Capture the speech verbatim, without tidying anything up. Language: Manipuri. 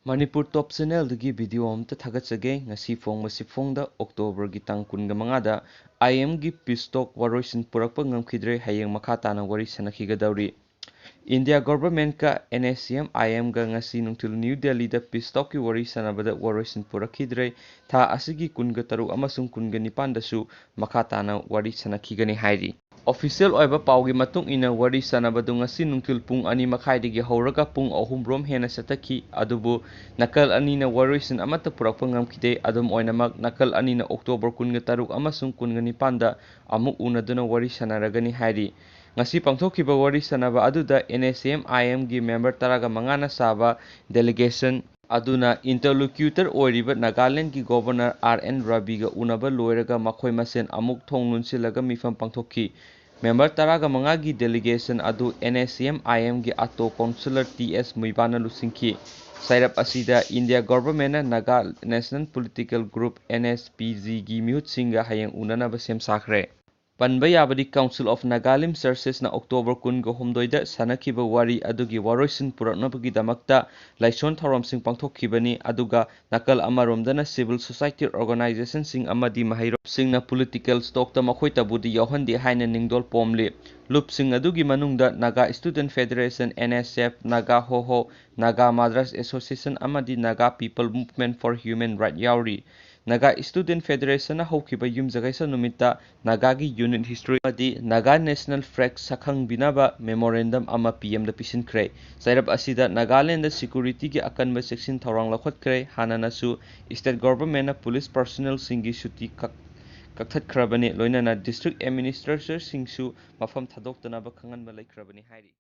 ꯃꯅꯤꯄꯨꯔ ꯇꯣꯞ ꯆꯦꯅꯦꯜꯗꯒꯤ ꯚꯤꯗꯤꯑꯣ ꯑꯃꯇ ꯊꯥꯒꯠꯆꯒꯦ꯫ ꯉꯁꯤ ꯐꯣꯡꯕꯁꯤ ꯐꯣꯡꯗ ꯑꯣꯛꯇꯣꯕꯔꯒꯤ ꯇꯥꯡ ꯀꯨꯟꯒ ꯃꯉꯥꯗ ꯑꯥꯏ ꯑꯦꯝꯒꯤ ꯄꯤꯁ ꯇꯣꯛ ꯋꯥꯔꯣꯏꯁꯤꯟ ꯄꯨꯔꯛꯄ ꯉꯝꯈꯤꯗ꯭ꯔꯦ꯫ ꯍꯌꯦꯡ ꯃꯈꯥ ꯇꯥꯅ ꯋꯥꯔꯤ ꯁꯥꯟꯅꯈꯤꯒꯗꯧꯔꯤ꯫ India ꯒꯣꯚꯔꯟꯃꯦꯟꯠꯀ and S C M ꯑꯥꯏ ꯑꯦꯝꯒ ꯉꯁꯤ ꯅꯨꯡꯊꯤꯜ ꯅ꯭ꯌꯨ ꯗꯦꯜꯂꯤꯗ ꯄꯤꯁ ꯇꯣꯛꯀꯤ ꯋꯥꯔꯤ ꯁꯥꯟꯅꯕꯗ ꯋꯥꯔꯣꯏꯁꯤꯟ ꯄꯨꯔꯛꯈꯤꯗ꯭ꯔꯦ꯫ ꯊꯥ ꯑꯁꯤꯒꯤ ꯀꯨꯟꯒ ꯇꯔꯨꯛ ꯑꯃꯁꯨꯡ ꯀꯨꯟꯒ ꯅꯤꯄꯥꯟꯗꯁꯨ ꯃꯈꯥ ꯇꯥꯅ ꯋꯥꯔꯤ ꯁꯥꯟꯅꯈꯤꯒꯅꯤ ꯍꯥꯏꯔꯤ꯫ ꯑꯣꯐꯤꯁꯤꯌꯦꯜ ꯑꯣꯏꯕ ꯄꯥꯎꯒꯤ ꯃꯇꯨꯡ ꯏꯟꯅ ꯋꯥꯔꯤ ꯁꯥꯟꯅꯕꯗꯨ ꯉꯁꯤ ꯅꯨꯡꯊꯤꯜ ꯄꯨꯡ ꯑꯅꯤ ꯃꯈꯥꯏꯗꯒꯤ ꯍꯧꯔꯒ ꯄꯨꯡ ꯑꯍꯨꯝ ꯔꯣꯝ ꯍꯦꯟꯅ ꯆꯠꯊꯈꯤ꯫ ꯑꯗꯨꯕꯨ ꯅꯥꯀꯜ ꯑꯅꯤꯅ ꯋꯥꯔꯣꯏꯁꯤꯟ ꯑꯃꯠꯇ ꯄꯨꯔꯛꯄ ꯉꯝꯈꯤꯗꯦ꯫ ꯑꯗꯨꯝ ꯑꯣꯏꯅꯃꯛ ꯅꯥꯀꯜ ꯑꯅꯤꯅ ꯑꯣꯛꯇꯣꯕꯔ ꯀꯨꯟꯒ ꯇꯔꯨꯛ ꯑꯃꯁꯨꯡ ꯀꯨꯟꯒ ꯅꯤꯄꯥꯟꯗ ꯑꯃꯨꯛ ꯎꯅꯗꯨꯅ ꯋꯥꯔꯤ ꯁꯥꯟꯅꯔꯒꯅꯤ ꯍꯥꯏꯔꯤ꯫ ꯉꯁꯤ ꯄꯥꯡꯊꯣꯛꯈꯤꯕ ꯋꯥꯔꯤ ꯁꯥꯟꯅꯕ ꯑꯗꯨꯗ ꯑꯦꯟ ꯑꯦꯁ ꯑꯦꯝ ꯑꯥꯏ ꯑꯦꯝꯒꯤ ꯃꯦꯝꯕꯔ ꯇꯔꯥꯒ ꯃꯉꯥꯅ ꯁꯥꯕ ꯗꯦꯂꯤꯒꯦꯁꯟ ꯑꯗꯨꯅ ꯏꯟꯇꯔꯂꯣꯀ꯭ꯌꯨꯇꯔ ꯑꯣꯏꯔꯤꯕ ꯅꯥꯒꯥꯂꯦꯟꯗꯒꯤ ꯒꯣꯚꯔꯅꯔ ꯑꯥꯔ ꯑꯦꯟ ꯔꯕꯤꯒ ꯎꯅꯕ ꯂꯣꯏꯔꯒ ꯃꯈꯣꯏ ꯃꯁꯦꯟ ꯑꯃꯨꯛ ꯊꯣꯡ ꯂꯣꯟꯁꯤꯜꯂꯒ ꯃꯤꯐꯝ ꯄꯥꯡꯊꯣꯛꯈꯤ꯫ ꯃꯦꯝꯕꯔ ꯇꯔꯥꯒ ꯃꯉꯥꯒꯤ ꯗꯦꯂꯤꯒꯦꯁꯟ ꯑꯗꯨ ꯑꯦꯟ ꯑꯦꯁ ꯁꯤ ꯑꯦꯝ ꯑꯥꯏ ꯑꯦꯝꯒꯤ ꯑꯇꯣ ꯀꯥꯎꯟꯁꯤꯂꯔ ꯇꯤ ꯑꯦꯁ ꯃꯨꯏꯕꯥꯅ ꯂꯨꯆꯤꯡꯈꯤ꯫ ꯆꯩꯔꯞ ꯑꯁꯤꯗ ꯏꯟꯗꯤꯌꯥ ꯒꯣꯚꯔꯟꯃꯦꯟꯠꯅ Naga national political group N S P ꯖꯤꯒꯤ ꯃꯤꯍꯨꯠꯁꯤꯡꯒ ꯍꯌꯦꯡ ꯎꯅꯅꯕ ꯁꯦꯝ ꯁꯥꯈ꯭ꯔꯦ꯫ ꯄꯟꯕ ꯌꯥꯕꯗꯤ Council of Nagalim Churchesꯅ ꯑꯣꯛꯇꯣꯕꯔ ꯀꯨꯟꯒ ꯍꯨꯝꯗꯣꯏꯗ ꯁꯥꯟꯅꯈꯤꯕ ꯋꯥꯔꯤ ꯑꯗꯨꯒꯤ ꯋꯥꯔꯣꯏꯁꯤꯟ ꯄꯨꯔꯛꯅꯕꯒꯤꯗꯃꯛꯇ ꯂꯥꯏꯁꯣꯟ ꯊꯧꯔꯝꯁꯤꯡ ꯄꯥꯡꯊꯣꯛꯈꯤꯕꯅꯤ꯫ ꯑꯗꯨꯒ ꯅꯥꯀꯜ ꯑꯃꯔꯣꯝꯗꯅ civil society organisationꯁꯤꯡ ꯑꯃꯗꯤ ꯃꯍꯩꯔꯣꯏꯁꯤꯡꯅ ꯄꯣꯂꯤꯇꯤꯀꯦꯜ ꯇꯣꯛꯇ ꯃꯈꯣꯏꯇꯕꯨꯗꯤ ꯌꯥꯎꯍꯟꯗꯦ ꯍꯥꯏꯅ ꯅꯤꯡꯗꯣꯜ ꯄꯣꯝꯂꯤ꯫ ꯂꯨꯞꯁꯤꯡ ꯑꯗꯨꯒꯤ ꯃꯅꯨꯡꯗ Naga student federation, N S F, Naga Hoho, Naga mothers association ꯑꯃꯗꯤ Naga people movement for human right ꯌꯥꯎꯔꯤ꯫ ꯅꯥꯒꯥ ꯁ꯭ꯇꯨꯗꯦꯟꯠ ꯐꯦꯗꯔꯦꯁꯟꯅ ꯍꯧꯈꯤꯕ ꯌꯨꯝꯖꯀꯩꯁ ꯅꯨꯃꯤꯠꯇ ꯅꯥꯒꯥꯒꯤ ꯌꯨꯅꯤꯠ ꯍꯤꯁꯇ꯭ꯔꯤ ꯑꯃꯗꯤ ꯅꯥꯒꯥ ꯅꯦꯁꯅꯦꯜ ꯐ꯭ꯂꯦꯒ ꯁꯛꯈꯪꯕꯤꯅꯕ ꯃꯦꯃꯣꯔꯦꯟꯗꯝ ꯑꯃ ꯄꯤ ꯑꯦꯝꯗ ꯄꯤꯁꯤꯟꯈ꯭ꯔꯦ꯫ ꯆꯩꯔꯞ ꯑꯁꯤꯗ ꯅꯥꯒꯥꯂꯦꯟꯗ ꯁꯦꯀ꯭ꯌꯨꯔꯤꯇꯤꯒꯤ ꯑꯀꯟꯕ ꯆꯦꯛꯁꯤꯟ ꯊꯧꯔꯥꯡ ꯂꯧꯈꯠꯈ꯭ꯔꯦ꯫ ꯍꯥꯟꯅꯅꯁꯨ ꯁ꯭ꯇꯦꯠ ꯒꯣꯚꯔꯟꯃꯦꯟꯠꯅ ꯄꯨꯂꯤꯁ ꯄꯔꯁꯣꯅꯦꯜꯁꯤꯡꯒꯤ ꯁꯨꯇꯤ ꯀꯛ-, ꯀꯛꯊꯠꯈ꯭ꯔꯕꯅꯤ, ꯂꯣꯏꯅꯅ ꯗꯤꯁꯇ꯭ꯔꯤꯛ ꯑꯦꯗꯃꯤꯅꯤꯁꯇ꯭ꯔꯦꯇꯔꯁꯤꯡꯁꯨ ꯃꯐꯝ ꯊꯥꯗꯣꯛꯇꯅꯕ ꯈꯪꯍꯟꯕ ꯂꯩꯈ꯭ꯔꯕꯅꯤ ꯍꯥꯏꯔꯤ꯫